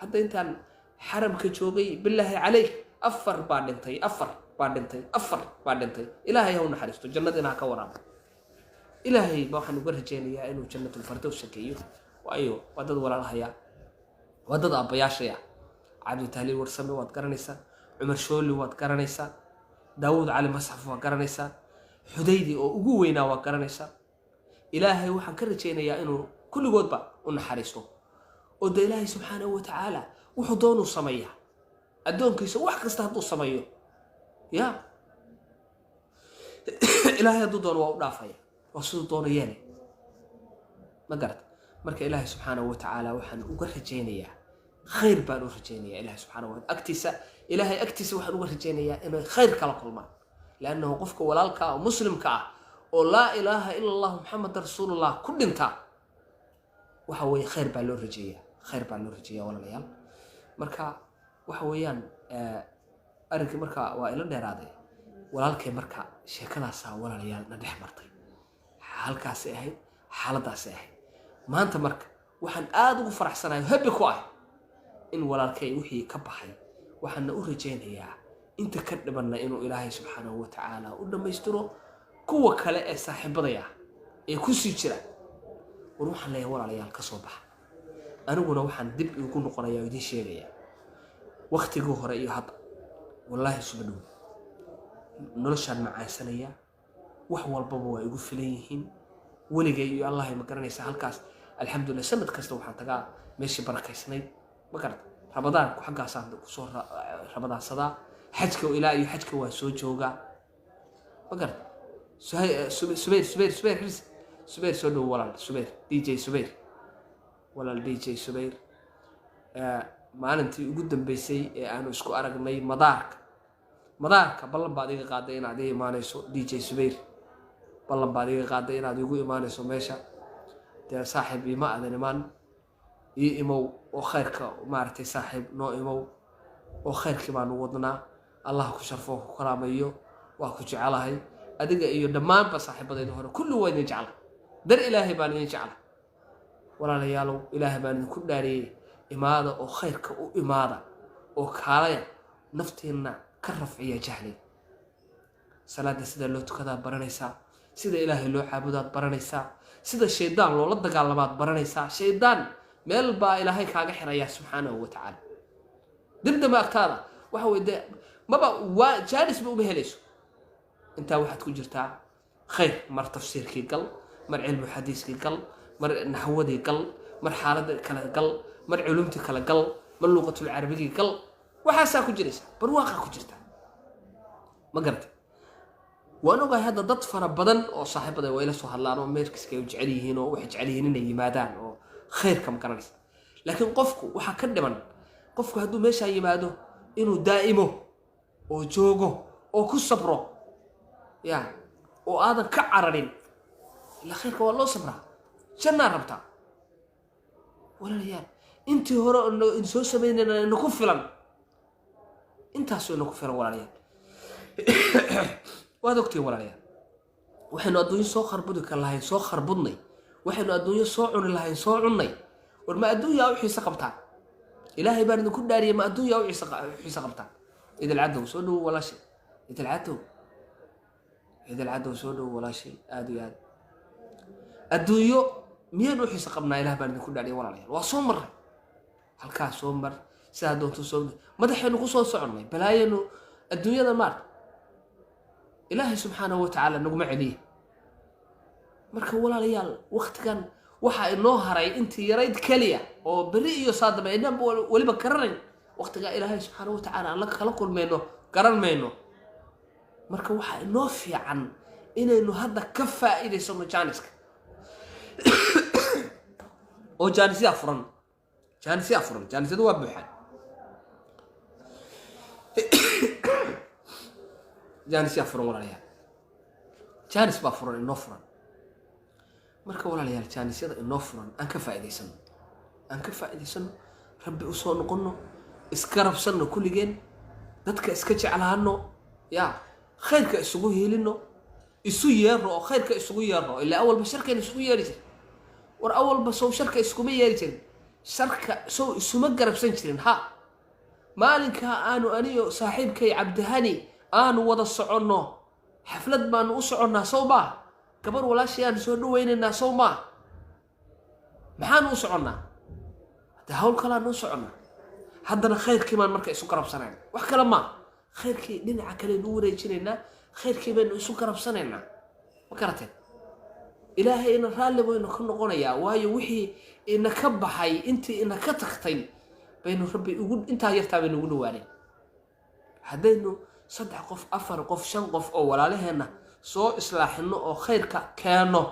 Hadda intaan xaramka joogay, bilaahi calayk, afar baa dhintay, afar baa dhintay, afar baa dhintay. Ilaahay ha u naxariisto, jannadiina ha ka waraabo. Ilaahay ba waxaan uga rajaynayaa inuu Jannatulfardows geeyo, waayo waa dad walaalahaya, waa dad aabbayaashaya. Cabdi Tahliil Warsame waad garanaysaa, Cumar Shooli waad garanaysaa, Daawuud Cali Masxaf waad garanaysaa, Xudaydi oo ugu weynaa waad garanaysaa. Ilaahay waxaan ka rajaynayaa inuu kulligoodba u naxariisto, oo de Ilaahay subxaanahu wa tacaala wuxuu doonuu sameeyaa addoonkiisa. Wax kasta hadduu sameeyo, ya Ilaahay hadduu doono waa u dhaafaya, waa siduu doono yeele, ma garata? Marka Ilaahay subxaanahu wa tacaala waxaan uga rajaynayaa khayr baan u rajaynayaa. Ilahay subxaanahu wa agtiisa, Ilaahay agtiisa waxaan uga rajaynayaa inay khayr kala kulmaan, liannahu qofka walaalka ah oo muslimka ah oo laa ilaaha ila Allah Muxameda rasuulullah ku dhintaa, waxa weeye khayr baa loo rajeeyaa, khayr baa loo rajeeyaa, walaalayaal. Marka waxa weeyaan arrinkii marka waa ila dheeraaday, walaalkay. Marka sheekadaasaa, walaalayaal, na dhex martay, halkaasay ahayd, xaaladaasay ahayd. Maanta marka waxaan aada ugu faraxsanahay, happy ku ah, in walaalkay wixii ka baxay. Waxaana u rajaynayaa inta ka dhibanna inuu Ilaahay subxaanahu wa tacaala u dhammaystiro. Kuwa kale ee saaxiibadaya ee kusii jira, war waxaan leeyahay, walaalayaal, ka soo baxa. Aniguna waxaan dib igu noqonayaa oo idiin sheegayaa, waktigii hore iyo hadda wallaahi isuma dhow. Noloshaan macaansanayaa, wax walbaba waa igu filan yihiin weligay iyo Allahay, ma garanaysaa? Halkaas alxamdulillah, sanad kasta waxaan tagaa meeshii barakaysnayd, ma garata? Ramadaanku xaggaasaan kusoo ramadaansadaa, xajka ilaa iyo xajka waa soo joogaa, ma garata? Subayr, Subayr, Subayr Xirsi, Subayr, soo dhow walaal. Subayr DJ Subayr, walaal DJ Subayr, maalintii ugu dambeysay ee aanu isku aragnay madaarka, ballan baad iga qaaday inaad ii imaanayso. DJ Subayr, ballan baad iga qaaday inaad igu imaanayso meesha. Dee saaxiib, ima aadan imaan. Ii imow oo khayrka maaragtay, saaxiib, noo imow oo khayrkii baanu wadnaa. Allah ku sharfo, ku karaamayo, waa ku jecelahay adiga iyo dhammaanba saaxiibadayda hore. Kulli waa idin jecla, dar Ilaahay baan idin jecla. Walaalayaalow, Ilaahay baan idinku dhaariyey, imaada oo khayrka u imaada oo kaalaya, nafteenna ka rafciya jahliga. Salaada sida loo tukadaad baranaysaa, sida Ilaahay loo caabudaad baranaysaa, sida shaydaan loola dagaalamaad baranaysaa. Shaydaan meel baa Ilaahay kaaga xirayaa subxaanahu wa tacaala, dibdamba agtaada waxa wey dee maba waa jaanisba uma helayso. Intaa waxaad ku jirtaa khayr, mar tafsiirkii gal, mar cilmu xadiiskii gal, mar naxwadii gal, mar xaaladda kale gal, mar culumtii kale gal, mar luuqatul carabigii gal. Waxaasaa ku jiraysa, barwaaqaa ku jirta, ma garatay? Waan ogahay hadda dad fara badan oo saaxiibada waa ila soo hadlaan oo meerkiska ay u jecel yihiin oo waxay jecel yihiin inay yimaadaan oo khayrka, ma garanaysa? Laakiin qofku waxaa ka dhiman, qofku hadduu meeshaa yimaado inuu daa'imo oo joogo oo ku sabro, ya oo aadan ka cararin. Ilaa khayrka waa loo sabraa, jannaa rabtaa, walaalayaal. Intii hore oo soo samaynayna inaku filan, intaasoo inaku filan, walaalayaal. Waad ogtihiin, walaalayaal, waxaynu adduunyo soo kharbudi kar lahayn soo kharbudnay, waxaynu adduunyo soo cuni lahayn soo cunnay. War ma adduunyaa u xiise qabtaan? Ilaahay baan idinku dhaariyay, ma adduunyaa u xiise qabtaan? Idil Cadow, soo dhowo walaashay. Idil Cadow, Idil Cadow, soo dhowo walaashay. Aada iyo aad, adduunyo miyaynu u xiise qabnaa? Ilaah baan idinku dhaariyay, walaalayaal. Waa soo marray halkaa, soo mar sidaa doonto, soo madaxaynu ku soo soconnay balaayaynu adduunyada maarta. Ilaahay subxaanahu wa tacaala naguma celiye. Marka walaalayaal, waktigan waxaa inoo haray intii yarayd keliya oo beri iyo saadaba inaan weliba garanayn waktigaa Ilaahay subxaanahu wa tacaala aan la kala kulmayno, garan mayno. Marka waxaa inoo fiican inaynu hadda ka faa'iidaysano jaaniska, oo jaanisyaa furan, jaanisyaa furan, jaanisyadu waa buuxaan, jaanisyaa furan, walaalayaal. Jaanis baa furan, inoo furan. Marka walaalayaal, jaanisyada inoo furan aan ka faa'iidaysano, aan ka faa'iidaysano, Rabbi usoo noqono, iska rabsanno kulligeen, dadka iska jeclaano, ya khayrka isugu hiilino, isu yeero oo khayrka isugu yeero. Ilaa awalba sharkayna isugu yeeri jir. War awalba sow sharka iskuma yeeri jirin? Sharka sow isuma garabsan jirin? Ha, maalinkaa aanu aniyo saaxiibkay Cabdihani aanu wada soconno, xaflad baanu u soconnaa, sow maa? Gabar walaashii aanu soo dhawaynaynaa, sow maa? Maxaanu u soconnaa? Haddee hawl kalaanu u soconnaa. Haddana khayrkii baan marka isu garabsanayna, wax kale maa. Khayrkii dhinaca kaleynu u wareejinaynaa, khayrkii baynu isu garabsanaynaa. Ma garateen? Ilaahayna raalli baynu ka noqonayaa, waayo wixii ina ka baxay, intii ina ka tagtay baynu Rabbi ugu, intaa yartaa baynu ugu dhawaanay. Haddaynu saddex qof, afar qof, shan qof oo walaalaheenna soo islaaxino oo khayrka keenno,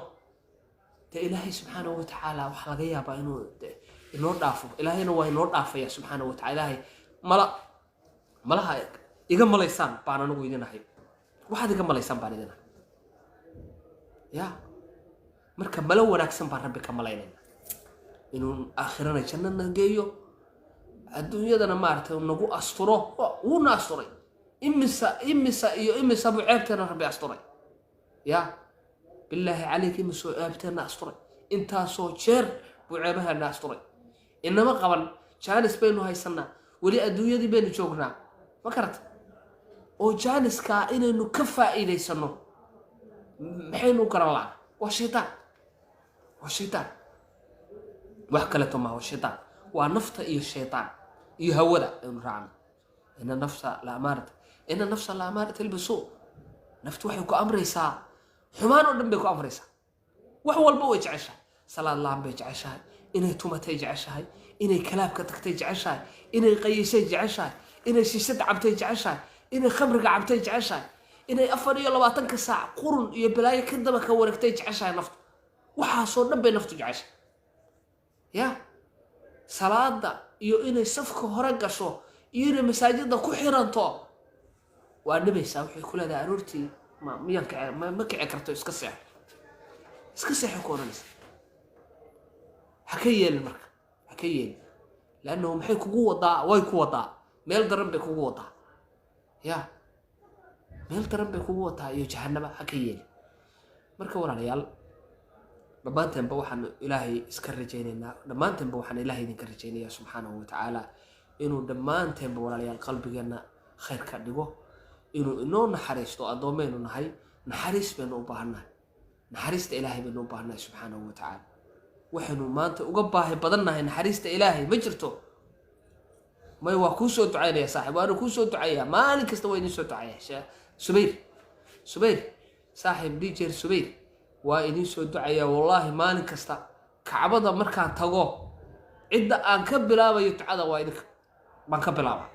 dee Ilaahay subxaanahu watacaala waxaa laga yaabaa inuu inoo dhaafo. Ilaahayna waa inoo dhaafaya subxaanahu watacala. Ilaahay mala malaha iga malaysaan baan anigu idin ahay, waxaad iga malaysaan baan idin ahay. Ya, marka malo wanaagsan baan Rabbi ka malaynayna inuu aakhirana jannana geeyo, adduunyadana maaragtay nagu asturo. Wuuna asturay. Imisa, imisa iyo imisa buu ceebteena Rabbi asturay? Ya bilaahi calayk, imisoo ceebteenna asturay? Intaasoo jeer buu ceebaheena asturay. Inama qaban, jaanis baynu haysanaa, weli adduunyadii baynu joognaa. Ma karata oo jaaniskaa inaynu ka faa'iidaysano maxaynu u garan lahaa? Waa shaydaan, waa shaydaan, wax kaleeto maha, waa shaydaan, waa nafta iyo shaydaan iyo hawada aynu raacno. Ina nafsa la amaarata, ina nafsa la amaarata bisuu. Naftu waxay ku amraysaa xumaan oo dhan bay ku amraysaa. Wax walba way jeceshahay. Salaad laan bay jeceshahay, inay tumatay jeceshahay, inay kalaabka tagtay jeceshahay, inay qayishay jeceshahay, inay shishad cabtay jeceshahay, inay khamriga cabtay jeceshahay, inay 24-ka saac qurun iyo balaayo ka daba ka wareegtay jeceshahay naftu. Waxaasoo dhan bay naftu jeceshahay. Ya, salaada iyo inay safka hore gasho iyo inay masaajida ku xiranto waa dhibaysaa. Waxay ku leedahay aroortii ma miyaan kici, ma kici karto, iska seexo, iska seexo ku odhanaysa. Ha ka yeelin marka, ha ka yeelin, lannahu maxay kugu wadaa? Way ku wadaa meel daran bay kugu wadaa. Ya, meel daran bay kugu wadaa iyo jahanaba. Ha ka yeelin marka. Walaalayaal, dhammaanteenba waxaan Ilaahay iska rajaynaynaa, dhammaanteenba waxaan Ilaahay idinka rajaynayaa subxaanahu watacaala inuu dhammaanteenba, walaalayaal, qalbigeenna khayr ka dhigo, inuu inoo naxariisto. Addoomaynu nahay, naxariis baynu u baahannahay, naxariista Ilaahay baynu u baahannahay subxaanahu watacaala. Waxaynu maanta uga baahi badannahay naxariista Ilaahay ma jirto. May, waa kuu soo ducaynaya saaxib, waana kuu soo ducayaa maalin kasta, waa idin soo ducaya. Subayr, Subayr saaxib, DJ Subayr, waa idin soo ducaya wallaahi. Maalin kasta Kacbada markaan tago, cidda aan ka bilaabayo ducada waa idinka baan ka bilaabaa.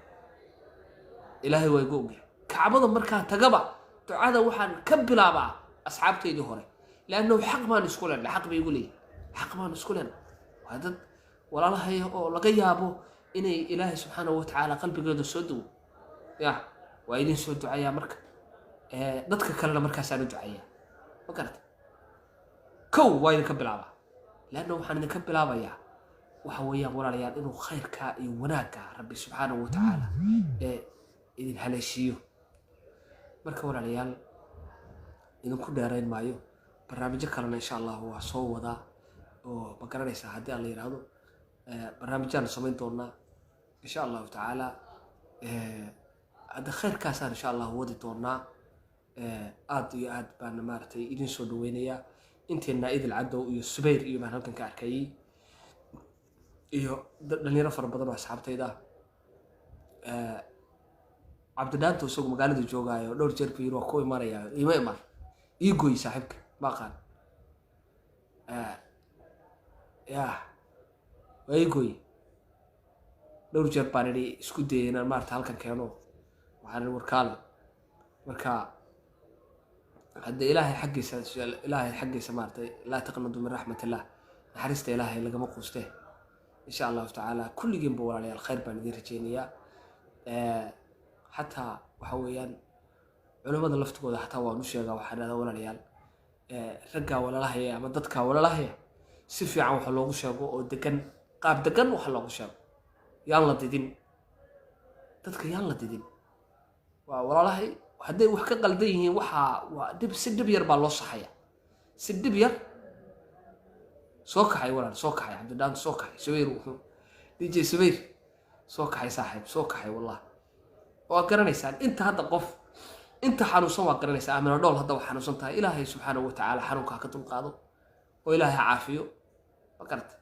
Ilaahay waa igu ogyahay. Kacbada markaan tagaba ducada waxaan ka bilaabaa asxaabtaydii hore, leannahu xaq baan isku leenahay, xaq bay igu leeyihin, xaq baan isku leenahay. Waa dad walaalahaya oo laga yaabo inay Ilaahay subxaanahu watacaala qalbigooda soo duwo. Ya, waa idin soo ducayaa. Marka dadka kalena markaasaan u ducayaa. Ma garata? Kow waa idinka bilaabaa, leanna waxaan idinka bilaabayaa waxa weeyaan, walaalayaal, inuu khayrka iyo wanaagga Rabbi subxaanahu watacaala ee idin haleeshiiyo. Marka walaalayaal, idinku dheerayn maayo. Barnaamijyo kalena insha Allahu waa soo wadaa oo ma garanaysaa, haddii aan la yidhaahdo barnaamijyaan samayn doonaa insha Allahu tacaala. Hadda khayrkaasaan insha Allahu wadi doonaa. Aad iyo aad baan maaragtay idin soo dhaweynayaa inteena. Idil Cadow iyo Subayr iyo baan halkan ka arkayay iyo dhalinyaro fara badan oo asxaabtayda ah. Cabdidhaanto isagu magaalada joogaayo, dhowr jeer buu yiri waa ku imanaya, iima iman, ii gooy saaxiibka, ma aqaan. Ya, waa ii gooy. Dhowr jeer baan idhi isku dayay inaan maarata halkan keeno, waxaan idhi warkaale. Marka hadde Ilaahay xaggiisa, Ilaahay xaggiisa maaratay, laa taqnadu min raxmat illah, naxariista Ilaahay lagama quuste. Insha Allahu tacaala kulligiinba, walaalayaal, khayr baan idiin rajaynayaa. Xataa waxa weeyaan culimmada laftigooda xataa waan u sheegaa. Waxaan dhahdaa, walaalayaal, raggaa walaalahaya ama dadkaa walaalahaya si fiican waxa loogu sheego oo degan, qaab degan waxa loogu sheego. Yaan la didin dadka, yaan la didin. Waa walaalahay, hadday wax ka qaldan yihiin waxaa waa dhib, si dhib yar baa loo saxaya, si dhib yar. Soo kaxay walaal, soo kaxay Cabdidhaan, soo kaxay Subayr. Wuxuu DJ Subayr, soo kaxay saaxiib, soo kaxay. Wallah, waa garanaysaan inta hadda qof inta xanuunsan, waa garanaysaa. Amina Dhool hadda waa xanuunsan tahay. Ilaahay subxaanahu watacaala xanuunka ha ka dulqaado oo Ilaahay ha caafiyo. Ma garata?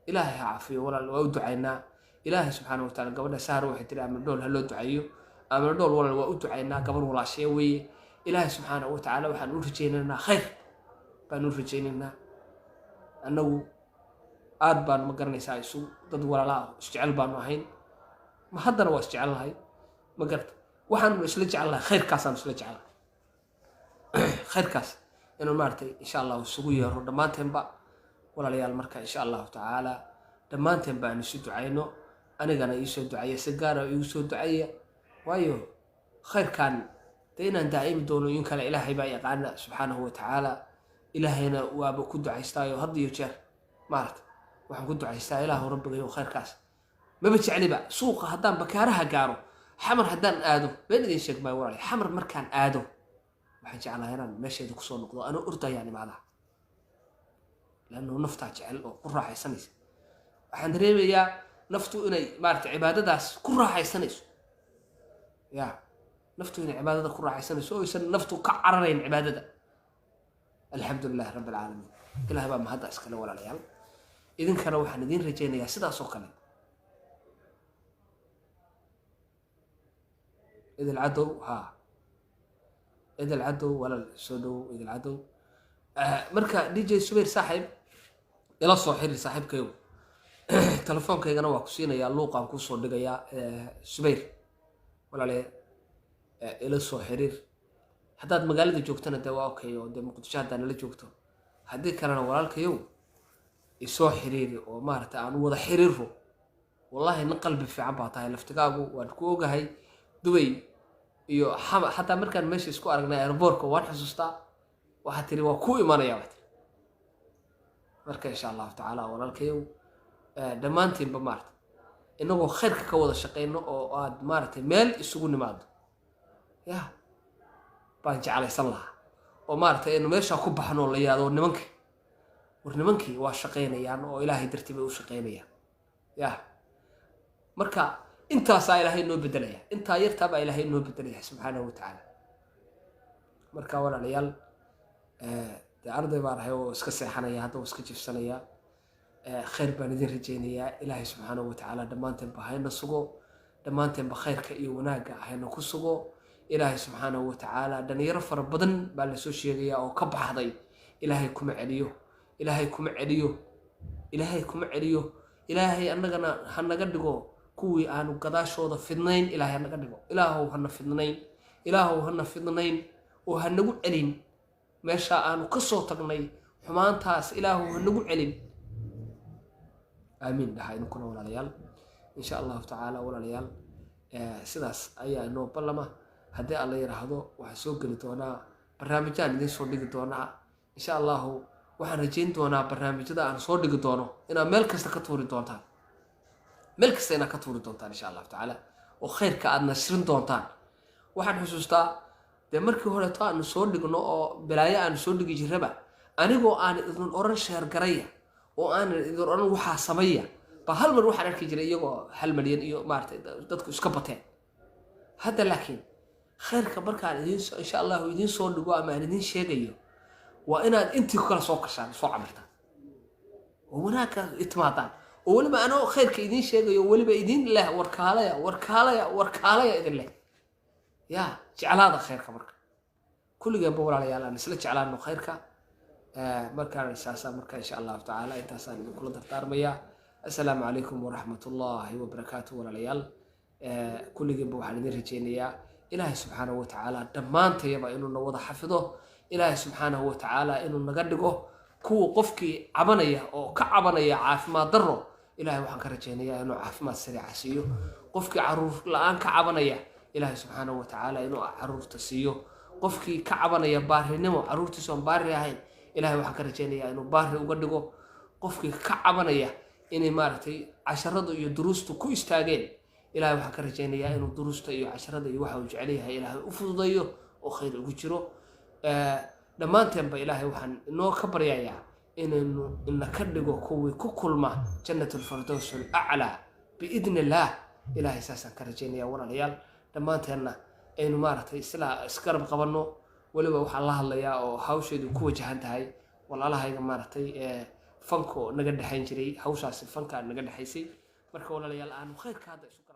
Ilaahay ha caafiyo walaal, waa u ducaynaa Ilaahay subxaanahu wataala. Gabadha Sahar waxay tiri Amina Dhool ha loo duceeyo. Amina Dhool walaal, waa u ducaynaa, gabar walaashee weeye. Ilaahay subxaanahu watacaala waxaan u rajaynaynaa, khayr baan u rajaynaynaa. Annagu aad baan, ma garanaysaa, isu dad walaalaa ah, isjecel baanu ahayn, ma haddana waa isjecelnahay. Ma garata? Waxaanu isla jecelnahay khayrkaasaanu isla jecelnahay, khayrkaas inuu maaragtay insha Allahu isugu yeero dhammaanteenba, walaalayaal. Marka insha Allahu tacaala dhammaanteen ba aan isu ducayno. Anigana iisoo ducaya, si gaara iigu soo ducaya, waayo khayrkan dee inaan daa'imi doono in kale Ilaahay baa yaqaana subxaanahu wa tacaala. Ilaahayna waaba ku ducaystaayo had iyo jeer, maaragta, waxaan ku ducaystaa, Ilaahu rabbigayo khayrkaas maba jecliba. Suuqa haddaan Bakaaraha gaaro, Xamar haddaan aado, been idin sheeg maayo walaal, Xamar markaan aado waxaan jeclahay inaan meesheeda kusoo noqdo anoo ordayaan imaadaha, lannu naftaa jecel oo ku raaxaysanaysa. Waxaan dareemayaa naftu inay maarata cibaadadaas ku raaxaysanayso, ya naftu inay cibaadada ku raaxaysanayso oo aysan naftu ka cararayn cibaadada. Alxamdu lilahi rabbi alcaalamiin, Ilaah baa mahadda iskale. Walaalayaal, idinkana waxaan idiin rajaynayaa sidaas oo kale. Idil Cadow, haa, Idil Cadow walaal, soo dhowow Idil Cadow. Marka DJ Subayr saaxiib, ila soo xiriir saaxiibkayow, telefoonkaygana waa ku siinayaa, luuqaan kusoo dhigayaa. Subayr walaale, ila soo xiriir. Haddaad magaalada joogtana dee waa okay, oo dee Muqdisho haddaa nala joogto. Haddii kalena walaalkayow isoo xiriiri oo maaragtay aan wada xiriiro. Wallahi nin qalbi fiican baa tahay laftigaagu, waan ku ogahay Dubay iyo xataa markaan meesha isku aragnay airportka, waan xusuustaa, waxaa tiri waa ku imanaya baa tiri. Marka insha Allahu tacaala walaalkayow, dhammaantiinba maarata inagoo khayrka ka wada shaqayno oo aad maaragtay meel isugu nimaado ya baan jeclaysan lahaa, oo maaragtay aynu meeshaa ku baxno oo la yaado nimankii, war nimankii waa shaqaynayaan oo Ilaahay dartii bay u shaqaynayaan ya. Marka intaasaa Ilaahay noo bedelaya, intaa yartaabaa Ilaahay noo bedelaya subxaanahu wa tacaala. Marka walaalayaal, dee arday baan ahay oo iska seexanaya hadda, oo iska jifsanaya. Khayr baan idin rajaynayaa. Ilaahay subxaanahu wa tacaala dhammaanteenba hayna sugo, dhammaanteenba khayrka iyo wanaagga hayna ku sugo Ilaahay subxaanahu wa tacaala. Dhalinyaro fara badan baa lasoo sheegayaa oo ka baxday. Ilaahay kuma celiyo, Ilaahay kuma celiyo, Ilaahay kuma celiyo. Ilaahay annagana ha naga dhigo kuwii aanu gadaashooda fidnayn. Ilaahay ha naga dhigo. Ilaahow hana fidnayn, Ilaahow hana fidnayn oo ha nagu celin meesha aanu ka soo tagnay xumaantaas. Ilaahow ha nagu celin. Aamiin dhaha idinkuna walaalayaal. Insha Allahu tacaala walaalayaal, sidaas ayaa inoo ballama. Haddii Alla yidhaahdo waxaan soo geli doonaa barnaamijyaan idiin soo dhigi doonaa insha Allahu. Waxaan rajayn doonaa barnaamijyada aan soo dhigi doono inaad meel kasta ka tuuri doontaan, meel kasta inaad ka tuuri doontaan insha Allahu tacaala, oo khayrka aad nashrin doontaan. Waxaan xusuustaa dee markii horeeto aanu soo dhigno oo balaayo aanu soo dhigi jirraba, anigoo aan idin oran share garaya oo aanan idin oran waxaa sameeya, ba hal mar waxaan arki jiray iyagoo 1 milyan iyo maaragtay dadku iska bateen. Hadda laakiin khayrka markaan idin insha Allahu idiin soo dhigo ama aan idiin sheegayo, waa inaad intii ku kala soo kashaan, soo camirtaan oo wanaagka timaadaan, oo weliba anoo khayrka idiin sheegayo, weliba idiin leh warkaalaya, warkaalaya, warkaalaya idin leh ya jeclaada khayrka. Marka kulligeenba walaalayaal aan isla jeclaano khayrka. Markaan saasa, marka insha Allahu tacaala intaasaan idinkula dardaarmayaa. Assalaamu calaykum waraxmat ullaahi wabarakaatu walaalayaal. Kulligeenba waxaan idin rajaynayaa Ilaahay subxaanahu wa tacaala dhammaantayaba inuu na wada xafido. Ilaahay subxaanahu wa tacaala inuu naga dhigo kuwa qofkii cabanaya oo ka cabanaya caafimaad darro, Ilahay waxaan ka rajaynayaa inuu caafimaad sariica siiyo. Qofkii caruur la-aan ka cabanaya, Ilaahay subxaanahu wa tacaala inuu caruurta siiyo. Qofkii ka cabanaya baarinimo, caruurtiisa oon baari ahayn, Ilahay waxaan ka rajaynayaa inuu baari uga dhigo. Qofkii ka cabanaya inay maaragtay casharadu iyo duruustu ku istaageen, Ilahay waxaan ka rajaynayaa inuu duruusta iyo casharada iyo waxa uu jecel yahay Ilaahay u fududeeyo oo khayr ugu jiro. Dhammaanteenba Ilaahay waxaan inoo ka baryayaa. Inaynu ina ka dhigo kuwii ku kulma Jannatulfardows alaclaa biidni Illaah. Ilaahay saasaan ka rajaynaya. Walaalayaal, dhammaanteenna aynu maaragtay isla isgarab qabanno. Weliba waxaan la hadlayaa oo hawsheedu ku wajahan tahay walaalahayga maaragtay fanko naga dhexayn jiray, hawshaasi fankaa naga dhexaysay. Marka walaalayaal, aanu khayrka hadda isu garab